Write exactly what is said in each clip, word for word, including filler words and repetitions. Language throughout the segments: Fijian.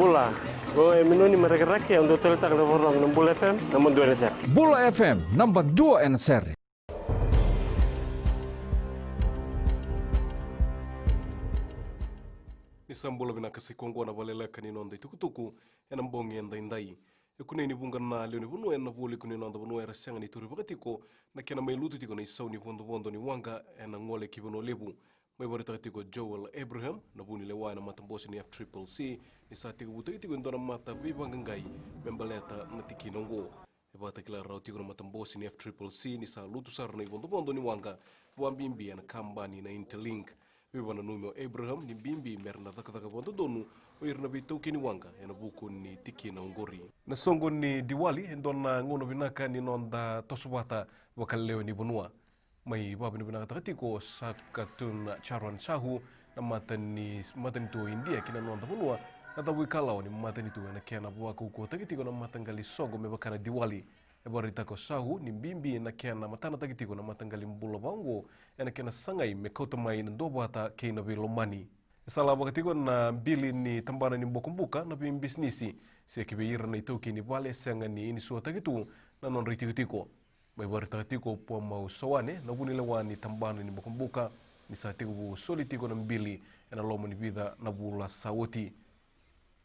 Bula, o e Minoni mai Rakiraki, au dau taleitaka na vakarorogo na Bula F M, naba dua ena sere. Bula F M, naba dua ena sere. Ni sa bula vinaka, sa i koya oqo na vakaleleka ni noda itukutuku ena bogi edaidai. E kunei ni vuqa na lewe ni vanua ena vualiku ni noda vanua era sega ni tauri vakatiko na kena mai lutu tiko na isau ni vodovodo ni waqa ena gole ki Vanua Levu. Mai vakaraitaka tiko o Joel Abraham, na vunilewa ena matabose ni F triple C, ni sa tekivutaki tiko e dua na mata veivaqaqai me baleta na tikina oqo. E vakatakila rawa tiko na matabose ni F triple C ni sa lutu sara na ivodovodo ni waqa, vakabibi ena kabani na Interlink. Veivakananumi o Abraham ni bibi mera na cakacaka vakadodonu o ira na veitaukei ni waqa ena vuku ni tikina oqori. Na soqo ni Diwali e dua na gauna vinaka ni noda toso vata vakalewe ni vanua. Mai vakavinavinakataka tiko o Sakatun Charan Sahu, na mata ni, matanitu o Idia, ki na noda vanua na cavuikalawa ni matanitu ena kena vakaukauwataki tiko na mataqali soqo me vaka na Diwali. E vakaraitaka o Sahu ni bibi na kena matanataki tiko na mataqali bula vaka oqo ena kena sagai me kauta mai na duavata kei na veilomani. E sa lavaka tiko na bili ni tabana ni bokobuka na veibisinisi, se ki vei ira na itaukei ni vale e sega ni inisuataki tu na nodra itikotiko. Mai vakaraitaka tiko o Puamau Soane, na vunilewa ni tabana ni bokobuka, ni sa tekivu soli tiko na bili ena loma ni vica na vula sa oti.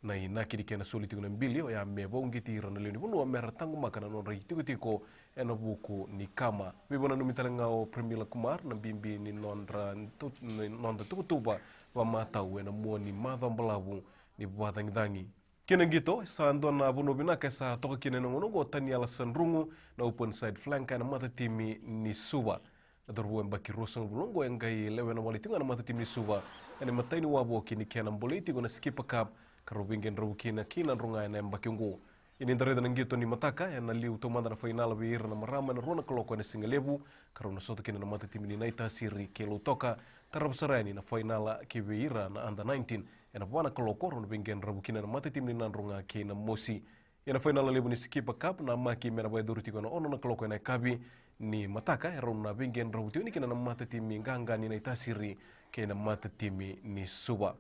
Na inaki ni kena soli tiko na bili oya me vakauqeti ira na lewe ni vanua mera taqomaka na nodra itikotiko ena vuku ni kama. Veivakananumi tale ga o Premila Kumar, na bibi ni nodra tu-, ni noda tuvatuva vakamatau ena mua ni macawa balavu ni vakacagicagi. Ki na qito, e sa dua na vanua vinaka e sa toka kina ena gauna oqo o Taniela Sadrugu, na open side flanker ena matatimi ni Suva. Na cauravou yabaki ruasagavulu oqo e qai lewena wale tiko ga na matatimi ni Suva ena imatai ni wavoki ni kena bolei tiko na Skipper Cup, ka rau veiqedravu kina kei Nadroga ena yabaki oqo. Ia ni da raica na qito ni mataka, ena liu taumada na fainala vei ira na marama ena rua na kaloko ena sigalevu, ka rau na sota kina na matatimi ni Naitasiri kei Lautoka, tarava sara yani na fainala ki vei ira na under nineteen ena va na kaloko, rau na veiqedravu kina na matatimi ni Nadroga kei Namosi. Ia na fainala levu ni Skipper Cup, namaki me na vakayacori tiko ena ono na kaloko ena yakavi ni mataka, e rau na veiqedravu tiko yani kina na matatimi qaqa ni Naitasiri kei na matatimi ni Suva.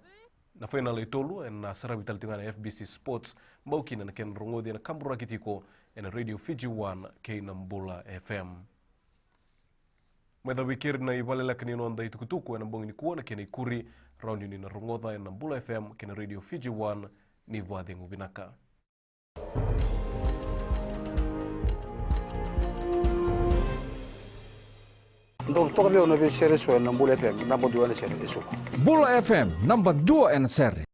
Na fainala e tolu ena saravi tale tiko ga na F B C Sports, bau kina na kena rogoci ena kaburaki tiko ena Radio Fiji One kei na Bula F M. Mai cava i keri na ivakaleleka ni noda itukutuku ena bogi nikua, na kena ikuri rawa ni na rogoca ena Bula F M kei na Radio Fiji One. Ni vakacegu vinaka. Dou toka vei au na veisere eso ena Bula F M, naba dua ena sere eso. Bula F M, naba dua ena sere.